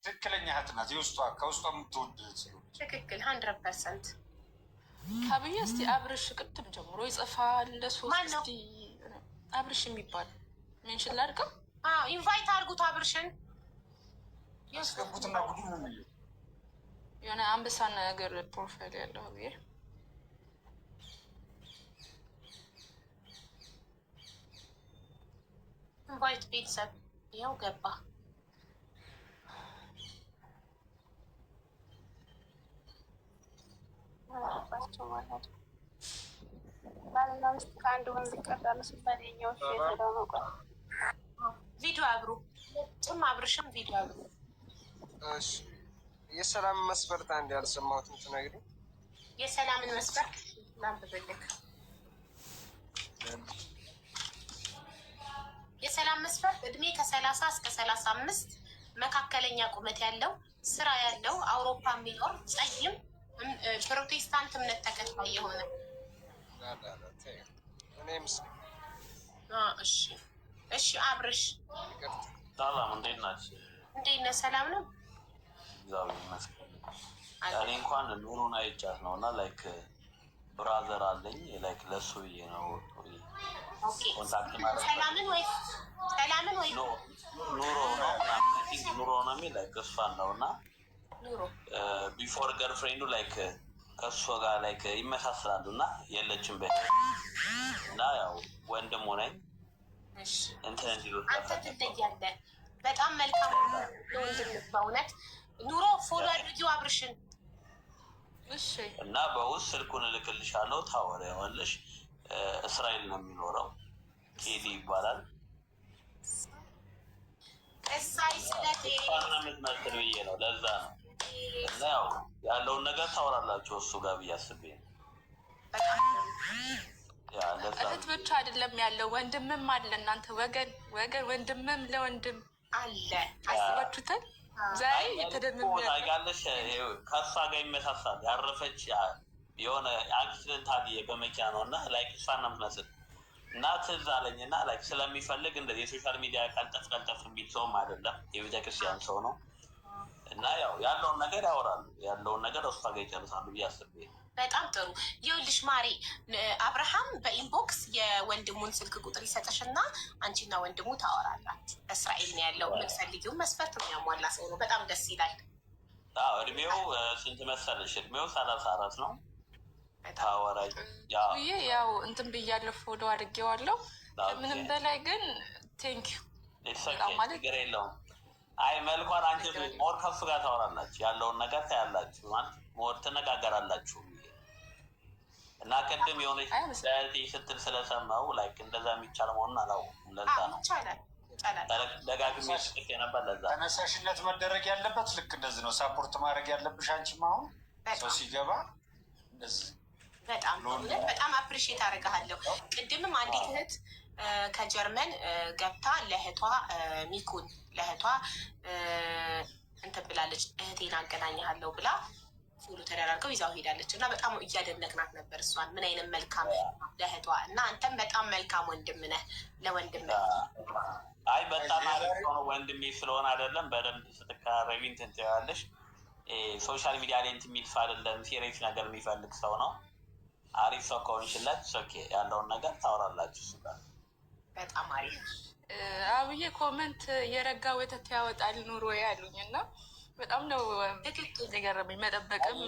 ትክክለኛ እህት ናት። የውስጧ ከውስጧ የምትወድ ስለሆነች። ትክክል፣ 100%። ካብዬ እስቲ አብርሽ ቅድም ጀምሮ ይጽፋል። ሶስት ማን ነው? እስቲ አብርሽ የሚባል mention ላድርገው። Invite አድርጉት አብርሽን። ያስገቡትና ጉዱ ነው የሚለው። የሆነ አንበሳ ነገር profile ያለው አብዬ። Invite ቤተሰብ፣ ያው ገባ። ባቸው ማለት ነው። ባልና ሚስት ከአንድ ወንዝ ይቀዳሉ ሲባል የኛዎቹ የት ነው ቆይ? ቪዲዮ አብሩ ጭም አብርሽም ቪዲዮ አብሩ። እሺ፣ የሰላም መስፈርት አንድ ያልሰማሁትን ትነግሪኝ? የሰላምን መስፈርት ላንብብልክ። የሰላም መስፈርት እድሜ ከ30 እስከ 35፣ መካከለኛ ቁመት ያለው፣ ስራ ያለው፣ አውሮፓ የሚኖር፣ ጸይም፣ ፕሮቴስታንት እምነት ተከታይ የሆነ። ላ ላ፣ ተይው። እኔ ምስል እሺ አብርሽ። ይቅርታ። ሰላም፣ እንዴት ናችሁ? እንዴት ነህ? ሰላም ነው? እግዚአብሔር ይመስገን። እኔ እንኳን ኑሮን አይቻት ነው እና like brother አለኝ፣ like ለሱ ብዬ ነው contact ማለት። ሰላምን ወይ ኑሮ ነው፣ I think ኑሮ ነው የሚል፣ like እሷን ነው እና ኑሮ before girlfriend ኡ like ከእሷ ጋር like ይመሳሰላሉ እና የለችም በ እና ያው ወንድሙ ነኝ እንትን እንዲሉት። አንተ ትለያለህ። በጣም መልካም ወንድም በእውነት። ኑሮ follow አድርጊው አብርሽን። እሺ። እና በውስጥ ስልኩን እልክልሻለሁ፣ ታወሪዋለሽ። እስራኤል ነው የሚኖረው፣ ቴዲ ይባላል። እሳይ ስለቴ። እሷን ነው የምትመስል ብዬ ነው፣ ለዛ ነው። እና ያው ያለውን ነገር ታወራላችሁ እሱ ጋር ብዬ አስቤ ነው። Yeah፣ ለዛ እህት ነው። ብቻ አይደለም ያለው፣ ወንድምም አለ። እናንተ ወገን ወገን፣ ወንድምም ለወንድም አለ። አስባችሁታል? ዛሬ የተደመመ ታውቂያለሽ፣ ከእሷ ጋር ይመሳሳል። ያረፈች የሆነ accident አለ በመኪና ነው እና like እሷን ነው የምትመስል እና ትዝ አለኝ እና like ስለሚፈልግ እንደዚህ የ social media ቀልጠፍ ቀልጠፍ የሚል ሰውም አይደለም፣ የቤተክርስቲያን ሰው ነው እና ያው ያለውን ነገር ያወራሉ። ያለውን ነገር እሷ ጋር ይጨርሳሉ ብዬ አስቤ ነው። በጣም ጥሩ። ይኸውልሽ ማሬ፣ አብርሃም በ inbox የወንድሙን ስልክ ቁጥር ይሰጥሽና አንቺና ወንድሙ ታወራላችሁ። እስራኤል ነው ያለው። የምትፈልጊውን መስፈርት የሚያሟላ ሰው ነው። በጣም ደስ ይላል። አዎ፣ እድሜው ስንት መሰለሽ? እድሜው 34 ነው። ታወራኝ yeah። ብዬ ያው እንትን ብያለሁ፣ follow አድርጌዋለሁ። ከምንም በላይ ግን thank you በጣም ማለት ችግር የለውም። አይ፣ መልኳን አንቺ more ከሱ ጋር ታወራላችሁ፣ ያለውን ነገር ታያላችሁ፣ ማለት more ትነጋገራላችሁ እና ቅድም የሆነች እህቴ ስትል ስለሰማው like እንደዛ የሚቻል መሆኑን አላወኩም። ለዛ ነው። ይቻላል፣ ይቻላል። ደጋግሜ ስጽፍ የነበር ለዛ ነው። ተነሳሽነት መደረግ ያለበት ልክ እንደዚህ ነው። Support ማድረግ ያለብሽ አንቺም አሁን ሰው ሲገባ እንደዚህ በጣም በእውነት በጣም appreciate አደርግሃለሁ። ቅድምም አንዲት እህት ከጀርመን ገብታ ለእህቷ ሚኩን ለእህቷ እንትን ብላለች፣ እህቴን አገናኝሃለሁ ብላ follow ተደራርገው ይዛው ሄዳለች እና በጣም እያደነቅናት ነበር እሷን፣ ምን አይነት መልካም ለእህቷ። እና አንተም በጣም መልካም ወንድም ነህ ለወንድም። አይ፣ በጣም አሪፍ ሆነ ወንድሜ ስለሆነ አይደለም። በደንብ ስትቀራረቢ እንትን ትይዋለሽ። Social media ላይ እንትን የሚል ሰው አይደለም። Serious ነገር የሚፈልግ ሰው ነው። አሪፍ ሰው ከሆንሽለት okay፣ ያለውን ነገር ታወራላችሁ እሱ ጋር። በጣም አሪፍ። አብዬ፣ comment የረጋ ወተት ያወጣል ኑሮ ያሉኝ እና በጣም ነው የገረመኝ። መጠበቅም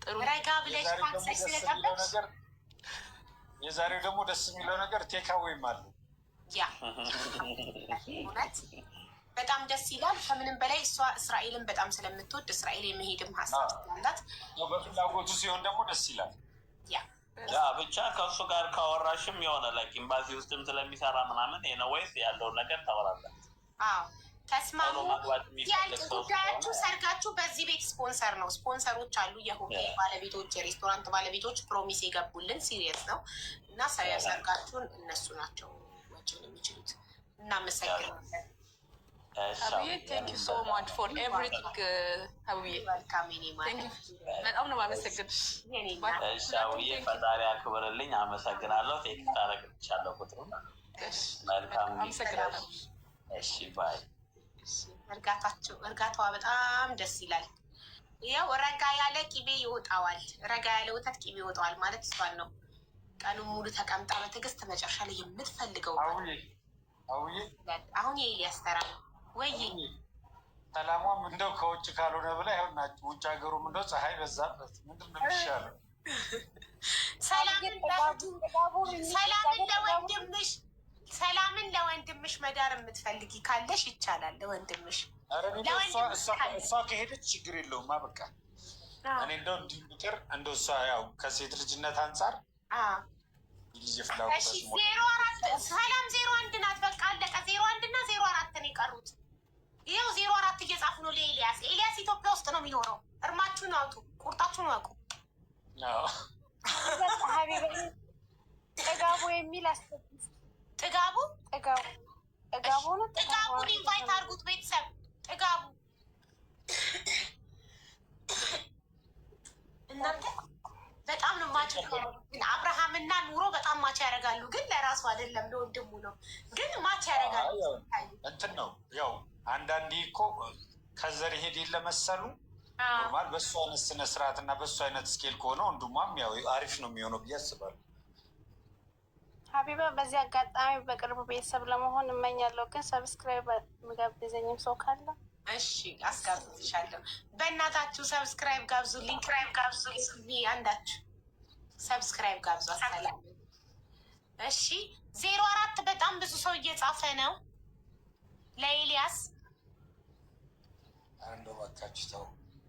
ጥሩ። ረጋ ብለሽ ታክሰሽ ስለጠበቅሽ። የዛሬው ደግሞ ደስ የሚለው ነገር takeaway ም አለ። Yeah፣ እውነት በጣም ደስ ይላል። ከምንም በላይ እሷ እስራኤልን በጣም ስለምትወድ እስራኤል የመሄድም ሀሳብ ስላላት በፍላጎቱ ሲሆን ደግሞ ደስ ይላል። ያ። ያ፣ ብቻ ከእሱ ጋር ካወራሽም የሆነ like ኤምባሲ ውስጥም ስለሚሰራ ምናምን ወይስ ያለውን ነገር ታወራላችሁ። አዎ፣ ተስማሙ። ያልቅ ጉዳያችሁ፣ ሰርጋችሁ በዚህ ቤት ስፖንሰር ነው። ስፖንሰሮች አሉ፣ የሆቴል ባለቤቶች፣ የሬስቶራንት ባለቤቶች promise የገቡልን serious ነው እና ሰርጋችሁን እነሱ ናቸው ወጪውን የሚችሉት። እናመሰግናለን። አብዬ፣ thank you so much for everything አብዬ። መልካም የኔ ማለት። በጣም ነው የማመሰግንሽ። እሺ አብዬ፣ ፈጣሪ አክብርልኝ። አመሰግናለሁ። Text አደርግልሻለሁ ቁጥሩን። መልካም። አመሰግናለሁ። እሺ፣ bye። እርጋታቸው እርጋታዋ በጣም ደስ ይላል። ያው ረጋ ያለ ቂቤ ይወጣዋል፣ ረጋ ያለ ወተት ቂቤ ይወጣዋል ማለት እሷን ነው። ቀኑን ሙሉ ተቀምጣ በትዕግስት መጨረሻ ላይ የምትፈልገው አውዬ አሁን የኤልያስ ተራ ነው ወይ? ሰላሟም እንደው ከውጭ ካልሆነ ብላ ይኸውና ውጭ ሀገሩም እንደው ፀሐይ በዛበት። ምንድን ነው የሚሻለው? ሰላምን ለወንድምሽ ሰላምን ለወንድምሽ መዳር የምትፈልጊ ካለሽ ይቻላል። ለወንድምሽ እሷ ከሄደች ችግር የለውም። በቃ እኔ እንደው እንዲህ ብቅር እንደው እሷ ያው ከሴት ልጅነት አንጻር ልጅ ፍላጎት 04 ሰላም 01 ናት። በቃ አለቀ። 01 እና 04 ነው የቀሩት። ይኸው 04 እየጻፉ ነው ለኤልያስ። ኤልያስ ኢትዮጵያ ውስጥ ነው የሚኖረው። እርማችሁን አውጡ፣ ቁርጣችሁን አውቁ። ጥጋቡ የሚል ጥጋቡ ጥጋቡ ነው። ጥጋቡን invite አድርጉት ቤተሰብ። ጥጋቡ እናንተ በጣም ነው match። ግን አብርሃምና ኑሮ በጣም match ያደርጋሉ። ግን ለራሱ አይደለም ለወንድሙ ነው። ግን match ያደርጋሉ። እንትን ነው ያው አንዳንዴ እኮ ከዘር ሄድ የለመሰሉ normal በእሱ አይነት ስነ ስርዓት እና በእሱ አይነት scale ከሆነ ወንድሟም ያው አሪፍ ነው የሚሆነው ብዬ አስባለሁ። ሀቢባ በዚህ አጋጣሚ በቅርቡ ቤተሰብ ለመሆን እመኛለሁ። ግን subscribe የሚጋብዘኝም ሰው ካለ እሺ አስጋብዝሻለሁ። በእናታችሁ subscribe ጋብዙልኝ፣ subscribe ጋብዙልኝ። አንዳችሁ subscribe ጋብዙ። አሰላም እሺ። 04 በጣም ብዙ ሰው እየጻፈ ነው ለኤልያስ። እንደው እባካችሁ ተው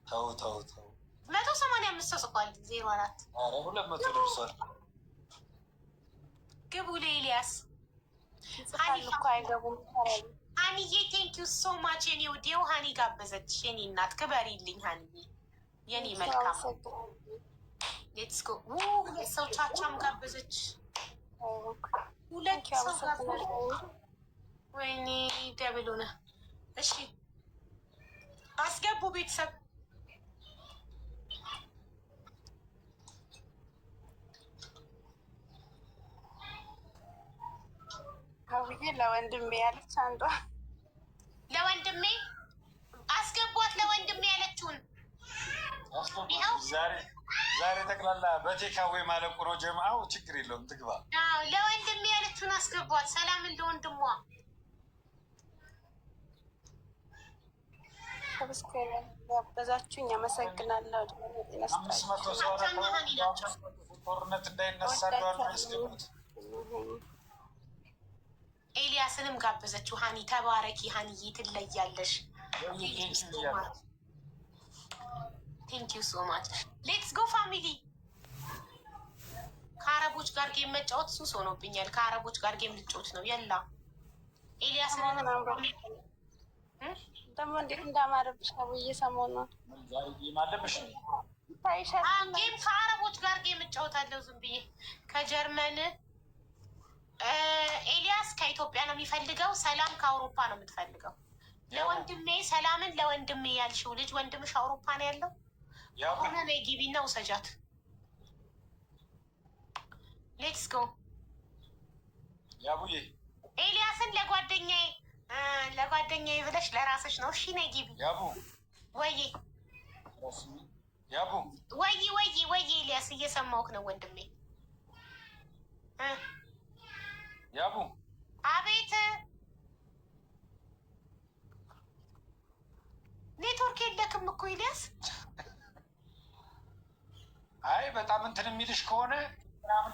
ተው ተው ተው። 185 ሰው ጽፏል። 04 ኧረ 200 ደርሷል። ግቡ ለኤልያስ። ይጽፋሉ እኮ አይገቡም። ሀኒዬ thank you so much የኔ ውዴው። ሀኒ ጋበዘች የኔ እናት ክበሪልኝ ሀኒዬ የኔ መልካም። Let's go። ሁለት ሰው ቻቻም ጋበዘች። ሁለት ሰው ጋበዘች። ወይኔ double ሆነ። እሺ አስገቡ ቤተሰብ። ሀብዬ ለወንድሜ ያለች አንዷ ለወንድሜ አስገቧት። ለወንድሜ ያለችውን ዛሬ ጠቅላላ በ takeaway ማለቁ ነው ጀምአው። ችግር የለውም ትግባ። ለወንድሜ ያለችውን አስገቧት። ሰላምን ለወንድሟ subscribe ያበዛችሁኝ አመሰግናለሁ። 500 ሰው ጦርነት እንዳይነሳ ያስገቡት። ኤልያስንም ጋበዘችው። ሀኒ ተባረኪ፣ ሀኒዬ ትለያለሽ። Thank you so much። Let's go family። ከአረቦች ጋር game መጫወት ሱስ ሆኖብኛል። ከአረቦች ጋር game ልጫወት ነው። የላ ኤልያስ ደግሞ እንዴት እንዳማረብሽ አብዬ ሰሞኑን game ከአረቦች ጋር game እጫወታለሁ ዝም ብዬ ከጀርመን። ኤልያስ ከኢትዮጵያ ነው የሚፈልገው። ሰላም ከአውሮፓ ነው የምትፈልገው። ለወንድሜ ሰላምን ለወንድሜ ያልሽው ልጅ ወንድምሽ አውሮፓ ነው ያለው ሆነ ነይ ግቢና ውሰጃት። Let's go ያቡዬ። ኤልያስን ለጓደኛዬ ለጓደኛዬ ብለሽ ለራስሽ ነው። እሺ ነይ ግቢ። ያቡ ወይ ያቡ ወይ ወይ ወይ ኤልያስ እየሰማሁህ ነው ወንድሜ። ያቡ አቤት። ኔትወርክ የለክም እኮ ኤልያስ። አይ በጣም እንትን የሚልሽ ከሆነ ምናምን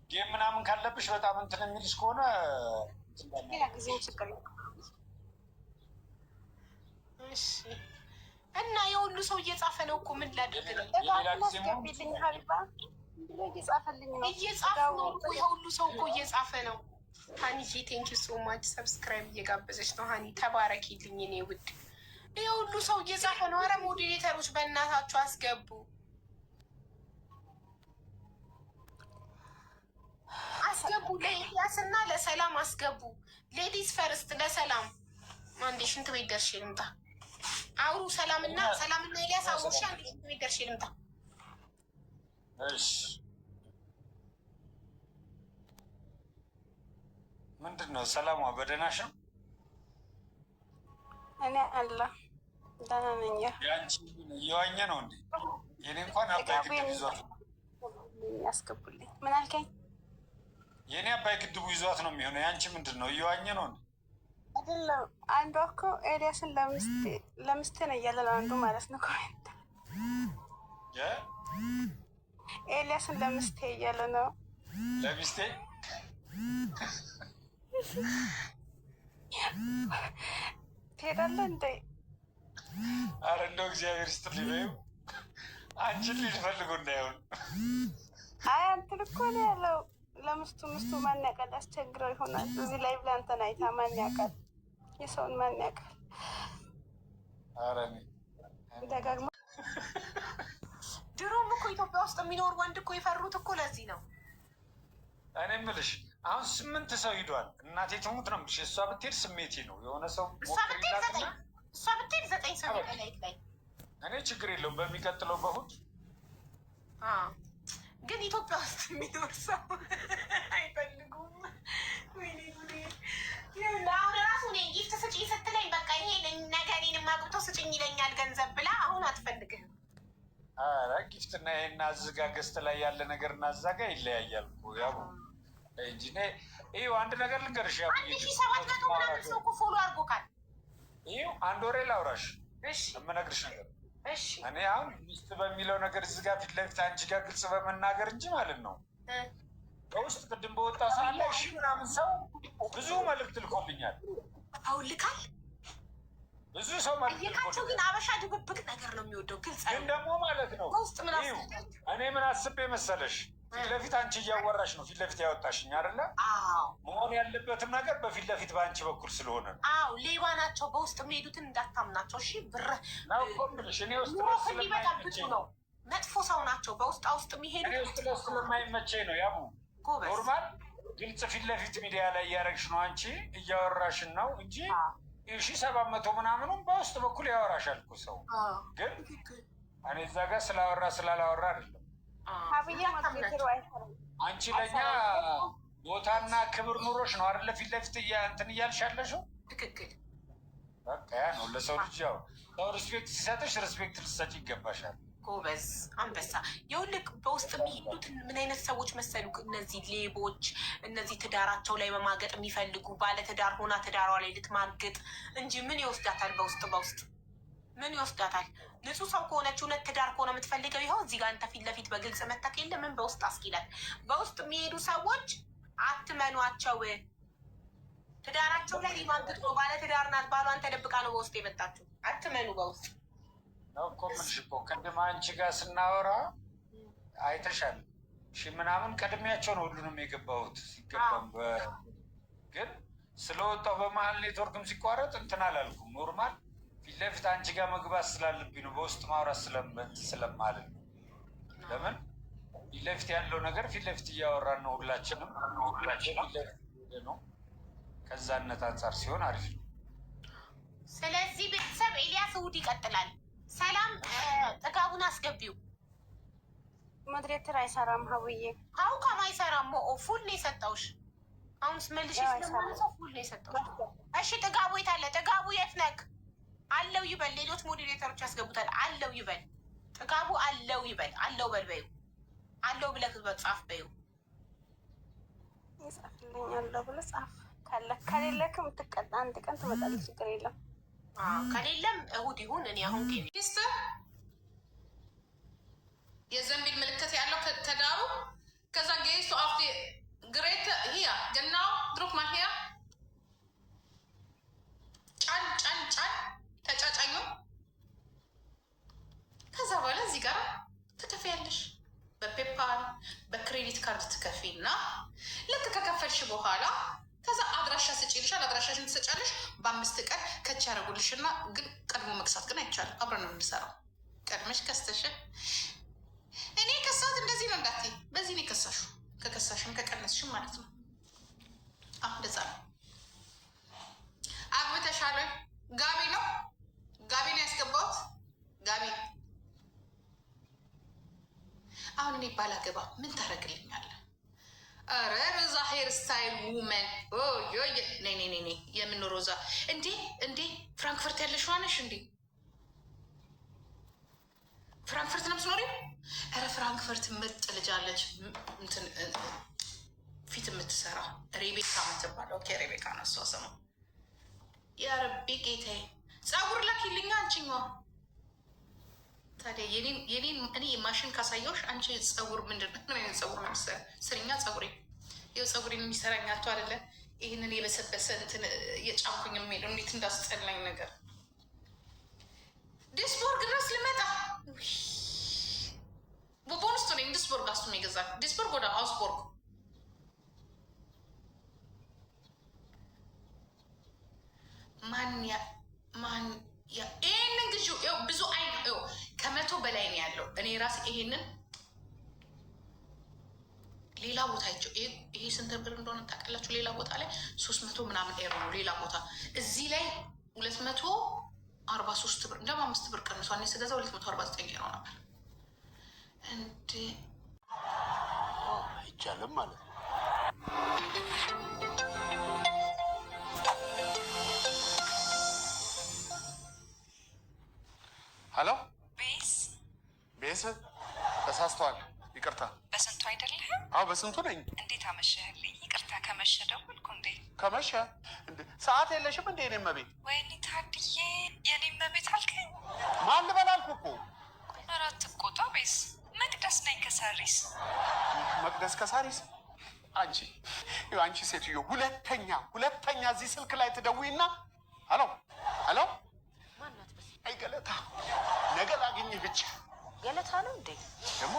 game ምናምን ካለብሽ በጣም እንትን የሚልሽ ከሆነ እሺ። እና የሁሉ ሰው እየጻፈ ነው እኮ ምን ላድርግ ነው? አስገቢልኝ ሀቢባ እየጻፈልኝ ነው። እየጻፉ ነው እኮ የሁሉ ሰው እኮ እየጻፈ ነው። ሀኒዬ thank you so much subscribe እየጋበዘች ነው። ሀኒ ተባረኪልኝ የኔ ውድ። የሁሉ ሰው እየጻፈ ነው። ኧረ moderator ኦች በእናታችሁ አስገቡ አስገቡ። ለኤልያስ እና ለሰላም አስገቡ። Ladies first ለሰላም። አንዴ ሽንት ቤት ደርሼ ልምጣ። አውሩ ሰላምና ሰላምና ኤልያስ አውሩ። እሺ አንዴ ሽንት ቤት ደርሼ ልምጣ። እሺ ምንድን ነው ሰላሟ? በደህናሽ ነው? እኔ አለ ደህና ነኝ። የአንቺ እየዋኘ ነው እንዴ? የኔ እንኳን አባይ ግድብ ይዟት ያስገቡልኝ። ምን አልከኝ? የኔ አባይ ግድቡ ይዟት ነው የሚሆነው። የአንቺ ምንድን ነው? እየዋኘ ነው እንዴ? አይደለም። አንዷ እኮ ኤልያስን ለሚስቴ ነው እያለ ነው አንዱ ማለት ነው። Comment ኤልያስን ለሚስቴ እያለ ነው። ለሚስቴ ትሄዳለህ እንዴ? አረ እንደው እግዚአብሔር ይስጥልኝ በይው። አንቺን ሊል ፈልጎ እንዳይሆን። አይ አንተን እኮ ነው ያለው ለሚስቱ። ሚስቱ ማን ያውቃል? አስቸግረው ይሆናል። እዚህ ላይ ብለህ አንተን አይታ ማን ያውቃል? የሰውን ማን ያውቃል? ኧረ እኔ ደጋግሞ ድሮም እኮ ኢትዮጵያ ውስጥ የሚኖር ወንድ እኮ የፈሩት እኮ ለዚህ ነው። እኔ የምልሽ አሁን 8 ሰው ሂዷል። እናቴ ትሙት ነው የምልሽ። እሷ ብትሄድ ስሜቴ ነው የሆነ ሰው እሷ ብትሄድ 9፣ እሷ ብትሄድ 9 ሰው ላይ ላይ እኔ ችግር የለውም። በሚቀጥለው በእሑድ ግን ኢትዮጵያ ውስጥ የሚኖር ሰው አይፈልጉም። ወይኔ ጉዴ! አሁን ራሱ እኔ gift ስጭኝ ስትለኝ በቃ ይሄ ነገ እኔንም አግብቶ ስጭኝ ይለኛል ገንዘብ ብላ አሁን አትፈልግህም። ኧረ gift እና ይሄን አዝጋ guest ላይ ያለ ነገር እና እዛ ጋ ይለያያል እኮ ያው እንጂ። እኔ ይኸው አንድ ነገር ልንገርሽ፣ ያው 1700 ምናምን ሰው እኮ follow አድርጎካል። ይኸው አንድ ወሬ ላውራሽ የምነግርሽ ነገር። እኔ አሁን ሚስት በሚለው ነገር እዚህ ጋር ፊት ለፊት አንቺ ጋር ግልጽ በመናገር እንጂ ማለት ነው። በውስጥ ቅድም በወጣ ሰዓት ላይ ሺህ ምናምን ሰው ብዙ መልዕክት ልኮልኛል። አሁን ልካል ብዙ ሰው መልዕክት ጠየቃቸው። ግን አበሻ ድብብቅ ነገር ነው የሚወደው። ግልጽ ግን ደግሞ ማለት ነው እኔ ምን አስቤ መሰለሽ፣ ፊት ለፊት አንቺ እያወራሽ ነው ፊት ለፊት ያወጣሽኝ አይደለ? መሆን ያለበትም ነገር በፊት ለፊት በአንቺ በኩል ስለሆነ ነው። አዎ ሌባ ናቸው። በውስጥ የሚሄዱትን እንዳታምናቸው። እሺ ብር ነው እኮ የምልሽ። እኔ ውስጥ የሚበጣብጡ ነው። መጥፎ ሰው ናቸው። በውስጥ ውስጥ የሚሄዱት እኔ ውስጥ ለውስጥ ስለማይመቸኝ ነው። ያቡ normal ግልጽ ፊት ለፊት ሚዲያ ላይ እያደረግሽ ነው አንቺ እያወራሽን ነው እንጂ 1700 ምናምኑም በውስጥ በኩል ያወራሻል እኮ ሰው። ግን እኔ እዛ ጋር ስላወራ ስላላወራ አይደለም። አንቺ ለእኛ ቦታና ክብር ኑሮሽ ነው አይደለ? ፊት ለፊት እንትን እያልሽ ያለሽው ትክክል። በቃ ያ ነው ለሰው ልጅ ያው ሰው respect ሲሰጥሽ respect ልትሰጪ ይገባሻል። ጎበዝ አንበሳ። ይኸውልህ በውስጥ የሚሄዱት ምን አይነት ሰዎች መሰሉ? እነዚህ ሌቦች፣ እነዚህ ትዳራቸው ላይ መማገጥ የሚፈልጉ ባለትዳር ሆና ትዳሯ ላይ ልትማግጥ እንጂ ምን ይወስዳታል? በውስጥ በውስጥ ምን ይወስዳታል? ንጹህ ሰው ከሆነች እውነት ትዳር ከሆነ የምትፈልገው ይኸው እዚህ ጋር አንተ ፊት ለፊት በግልጽ መታክ የለ ምን በውስጥ አስኪላል። በውስጥ የሚሄዱ ሰዎች አትመኗቸው። ትዳራቸው ላይ ሊማግጡ ነው። ባለትዳር ናት፣ ባሏን ተደብቃ ነው በውስጥ የመጣችው። አትመኑ በውስጥ ነው እኮ የምልሽ እኮ ቅድም አንቺ ጋር ስናወራ አይተሻል። ሺህ ምናምን ቀድሜያቸው ነው ሁሉንም የገባሁት። ሲገባም ግን ስለወጣሁ በመሀል ኔትወርክም ሲቋረጥ እንትን አላልኩም። Normal ፊት ለፊት አንቺ ጋር መግባት ስላለብኝ ነው፣ በውስጥ ማውራት ስለማልል ነው። ለምን ፊት ለፊት ያለው ነገር ፊት ለፊት እያወራን ነው ሁላችንም ነው። ከዛነት አንጻር ሲሆን አሪፍ ነው። ስለዚህ ቤተሰብ ኤልያስ እሑድ ይቀጥላል። ሰላም ጥጋቡን አስገቢው። Moderator አይሰራም ሀውዬ። How come አይሰራም? Full ነው የሰጠውሽ። አሁን መልሽ ስለማንሰው full ነው የሰጠውሽ። እሺ ጥጋቡ የት አለ? ጥጋቡ የት ነክ? አለው ይበል። ሌሎች moderator ኦች ያስገቡታል። አለው ይበል። ጥጋቡ አለው ይበል። አለው በል በይው። አለው ብለህ ጻፍ በይው። ይጻፍልኝ አለው ብለህ ጻፍ። ካለ ከሌለክም ትቀጣ። አንድ ቀን ትመጣለች። ችግር የለም። ከሌለም እሑድ ይሁን። እኔ አሁን ስ የዘንቢል ምልክት ያለው ከዳሩ ከዛ ጌስቱ አፍ ግሬት ሂያ ገናው ድሩክ ማን ሂያ ጫን ጫን ጫን ተጫጫኙ። ከዛ በኋላ እዚህ ጋር ትከፍያለሽ። በ PayPal በ credit card ትከፊና ልክ ከከፈልሽ በኋላ ከዛ አድራሻ ስጪ ይልሻል። አድራሻሽን ትሰጫለሽ። በ5 ቀን ከች ያደረጉልሽና ግን ቀድሞ መግዛት ግን አይቻልም። አብረን ነው የምንሰራው። ቀድመሽ ከስተሽ እኔ ከሳት እንደዚህ ነው እንዳትይ፣ በዚህ ነው የከሳሹ። ከከሳሽም ከቀነስሽም ማለት ነው። አሁ እንደዛ ነው። አግብተሻል ወይ? ጋቢ ነው ጋቢ ነው ያስገባሁት። ጋቢ አሁን እኔ ባላገባ ምን ታደርግልኛለህ? ኧረ ሮዛ hair style woman ነይ ነይ ነይ። የምን ሮዛ እንዴ? እንዴ ፍራንክፈርት ያለሽዋ ነሽ እንዴ? ፍራንክፈርት ነው የምትኖሪው? ኧረ ፍራንክፈርት ምርጥ ልጅ አለች፣ እንትን ፊት የምትሰራ ሬቤካ የምትባል። Okay ሬቤካ ነው እሷ ስሟ። ያረቢ ጌታዬ፣ ፀጉር ላኪልኛ አንቺኛዋ። ታዲያ የኔን እኔ ማሽን ካሳየሁሽ አንቺ ፀጉር ምንድን ነው? ምን አይነት ፀጉር ነው የምትሰሪው? ስሪኛ ፀጉሬ ይኸው ፀጉሬን የሚሰራኝ አቶ አይደለ? ይህንን የበሰበሰ እንትን እየጫንኩኝ የሚሄደው እንዴት እንዳስጠላኝ ነገር። ዲስቦርግ ድረስ ልመጣ በቦንስቱ ነኝ። ዲስቦርግ አስቱም ይገዛል። ዲስቦርግ ወደ አውስቦርግ ማን ያ ማን ያ ይሄንን ግዢ። ብዙ አይ ከ100 በላይ ነው ያለው። እኔ ራሴ ይሄንን ሌላ ቦታ አይቼው ይሄ ስንት ብር እንደሆነ ታውቃላችሁ? ሌላ ቦታ ላይ 300 ምናምን ኤሮ ነው ሌላ ቦታ። እዚህ ላይ 243 ብር፣ እንደውም 5 ብር ቀንሷል። እኔ ስገዛ 249 ኤሮ ነበር። እንዴ አይቻልም ማለት ነው። ሀሎ። ቤስ። ቤስ ተሳስተዋል። ይቅርታ። በስንቱ አይደለህም? አዎ በስንቱ ነኝ። እንዴት አመሸህልኝ? ይቅርታ ከመሸ ደወልኩ እንዴ? ከመሸ እንዴ? ሰዓት የለሽም እንዴ? የኔ እመቤት። ወይኔ ታድዬ፣ የኔ እመቤት አልከኝ? ማን ልበል አልኩ እኮ። ኧረ አትቆጣ ቤስ፣ መቅደስ ነኝ ከሳሪስ። መቅደስ ከሳሪስ። አንቺ ይኸው አንቺ ሴትዮ ሁለተኛ ሁለተኛ እዚህ ስልክ ላይ ትደውይና ሀሎ ሀሎ። አይ ገለታ፣ ነገ ላግኝህ ብቻ። ገለታ ነው እንዴ? ደግሞ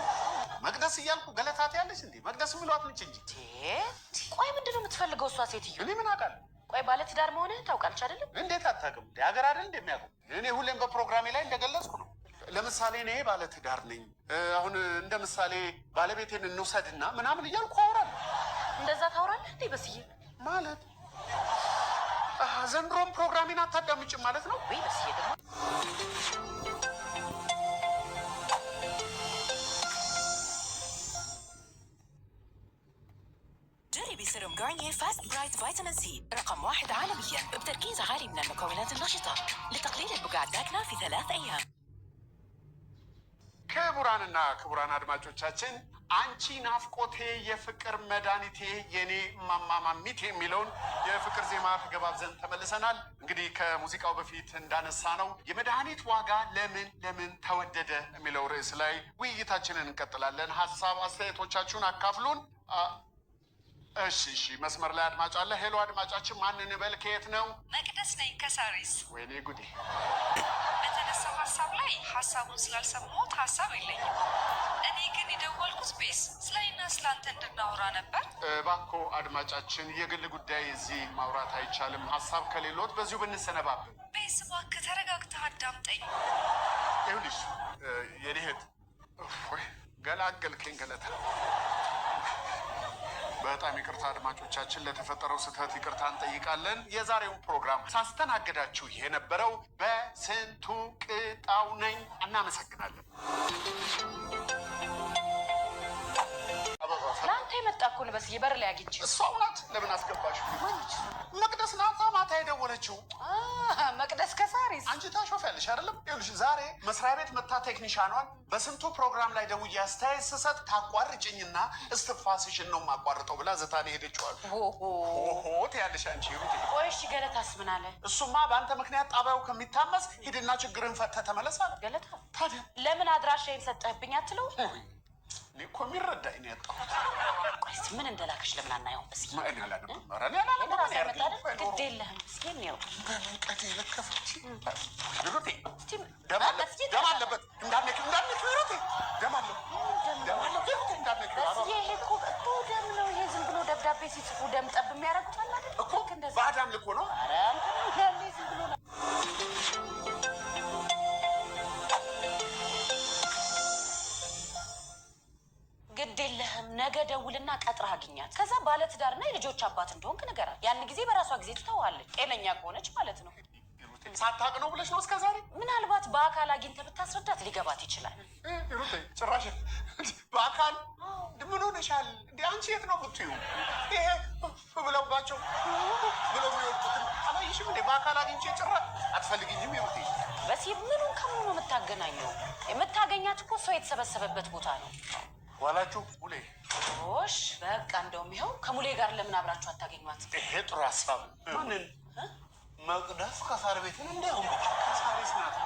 መቅደስ እያልኩ ገለታ ትያለሽ እንዴ? መቅደስ የሚሏት ነች እንጂ። ቆይ ምንድን ነው የምትፈልገው እሷ ሴትዮ? እኔ ምን አውቃለሁ? ቆይ ባለትዳር መሆንህን ታውቃለች አይደለም? እንዴት አታውቅም? እንደ ሀገር አይደል እንደሚያውቀው። እኔ ሁሌም በፕሮግራሜ ላይ እንደገለጽኩ ነው። ለምሳሌ እኔ ባለትዳር ነኝ። አሁን እንደ ምሳሌ ባለቤቴን እንውሰድና ምናምን እያልኩ አወራለሁ። እንደዛ ታወራለህ እንዴ በስዬ? ማለት ዘንድሮም ፕሮግራሜን አታዳምጭም ማለት ነው? ወይ በስዬ ደግሞ جربي سيروم غارنييه فاست برايت فيتامين سي رقم 1 عالميا بتركيز عالي من المكونات النشطة لتقليل البقع الداكنة في 3 أيام. ክቡራንና ክቡራን አድማጮቻችን አንቺ ናፍቆቴ የፍቅር መድኃኒቴ የኔ ማማማሚቴ የሚለውን የፍቅር ዜማ ተገባብዘን ተመልሰናል። እንግዲህ ከሙዚቃው በፊት እንዳነሳ ነው የመድኃኒት ዋጋ ለምን ለምን ተወደደ የሚለው ርዕስ ላይ ውይይታችንን እንቀጥላለን። ሀሳብ አስተያየቶቻችሁን አካፍሉን። እሺ እሺ፣ መስመር ላይ አድማጭ አለ። Hello አድማጫችን፣ ማን እንበል? ከየት ነው? መቅደስ ነኝ ከሳሪስ። ወይኔ ጉዴ። በተነሳው ሀሳብ ላይ ሀሳቡን ስላልሰማሁት ሀሳብ የለኝም። እኔ ግን የደወልኩት ቤስ ስለኔና ስለአንተ እንድናወራ ነበር። እባክዎ አድማጫችን፣ የግል ጉዳይ እዚህ ማውራት አይቻልም። ሀሳብ ከሌሎት በዚሁ ብንሰነባበት። ቤስ እባክህ ተረጋግተህ አዳምጠኝ። ይኸውልሽ የኔ እህት፣ እፎይ ገላገልከኝ ገለታ። በጣም ይቅርታ አድማጮቻችን፣ ለተፈጠረው ስህተት ይቅርታ እንጠይቃለን። የዛሬውን ፕሮግራም ሳስተናግዳችሁ የነበረው በስንቱ ቅጣው ነኝ። እናመሰግናለን። ለአንተ የመጣ እኮ ነው በስዬ፣ በር ላይ አግኝቼ። እሷው ናት። ለምን አስገባሽ? መቅደስ ናታ ማታ የደወለችው። መቅደስ ከሳሪስ። አንቺ ታሾፊያለሽ አይደለም? ይኸውልሽ ዛሬ መስሪያ ቤት መታ ቴክኒሻኗን በስንቱ ፕሮግራም ላይ ደውዬ አስተያየት ስሰጥ ታቋርጭኝና እስትንፋስሽን ነው የማቋርጠው ብላ ዝታን ሄደችዋል። ሆሆ ትያለሽ አንቺ ሩቴ። ቆይ እሺ ገለታስ ምን አለ? እሱማ በአንተ ምክንያት ጣቢያው ከሚታመስ ሂድና ችግርን ፈተህ ተመለስ አለ። ገለታ ታዲያ ለምን አድራሻዬን ሰጠህብኝ አትለው? እኔ እኮ የሚረዳኝ ነው ያጣሁት። ቆይ እስኪ ምን እንደላከሽ ለምን አናየውም? እስኪ እኔ አላነብም። ኧረ እኔ አላነብም። ራስ ያመጣ አይደል? ግድ የለህም። እስኪ እንየው። በምን የለከፈች ሩቴ፣ ደም አለበት እንዳትነኪው፣ እንዳትነኪው ሩቴ፣ ደም አለው፣ ደም አለው ሩቴ፣ እንዳትነኪው። በስዬ ይሄ እኮ ደም ነው። ይሄ ዝም ብሎ ደብዳቤ ሲጽፉ ደም ጠብ የሚያደርጉት አለ አይደል? እኮ ባዕዳም ልኮ ነው። ኧረ አንተ ያለ ዝም ብሎ ነው። ግድ የለህም። ነገ ደውልና ቀጥረህ አግኛት። ከዛ ባለትዳርና የልጆች አባት እንደሆንክ ንገራት። ያን ጊዜ በራሷ ጊዜ ትተዋለች፣ ጤነኛ ከሆነች ማለት ነው። ሳታውቅ ነው ብለሽ ነው እስከ ዛሬ? ምናልባት በአካል አግኝተህ ብታስረዳት ሊገባት ይችላል። ሩቴ ጭራሽ በአካል ምን ሆነሻል እንዴ? አንቺ የት ነው የምትዩ? ይሄ ብለውባቸው ብለው የሚወጡትን አላየሽም እንዴ? በአካል አግኝቼ ጭራ አትፈልግኝም ይሩቴ። በሲ ምኑን ከምኑ ነው የምታገናኘው? የምታገኛት እኮ ሰው የተሰበሰበበት ቦታ ነው። ዋላችሁ ሙሌ። ሽ በቃ እንደውም ይኸው ከሙሌ ጋር ለምን አብራችሁ አታገኟት? ይሄ ጥሩ ሀሳብ። ማንን? መቅደስ ከሳር ቤትን እንዳይሆን ብቻ። ከሳሪስ ናት።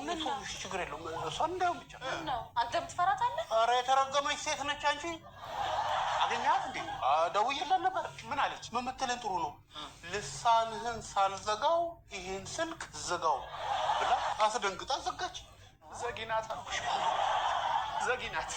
ምን ነው ችግር የለውም። እሷን እንዳይሆን ብቻ። ነው አንተም ትፈራታለህ? ኧረ የተረገመች ሴት ነች። አንቺ አገኘሃት እንዴ? ደውዬላት ነበር። ምን አለች? ምን ብትለን ጥሩ ነው? ልሳንህን ሳልዘጋው ይሄን ስልክ ዝጋው ብላ አስደንግጣ ዘጋች። ዘጊናት አልኩሽ፣ ዘጊናት።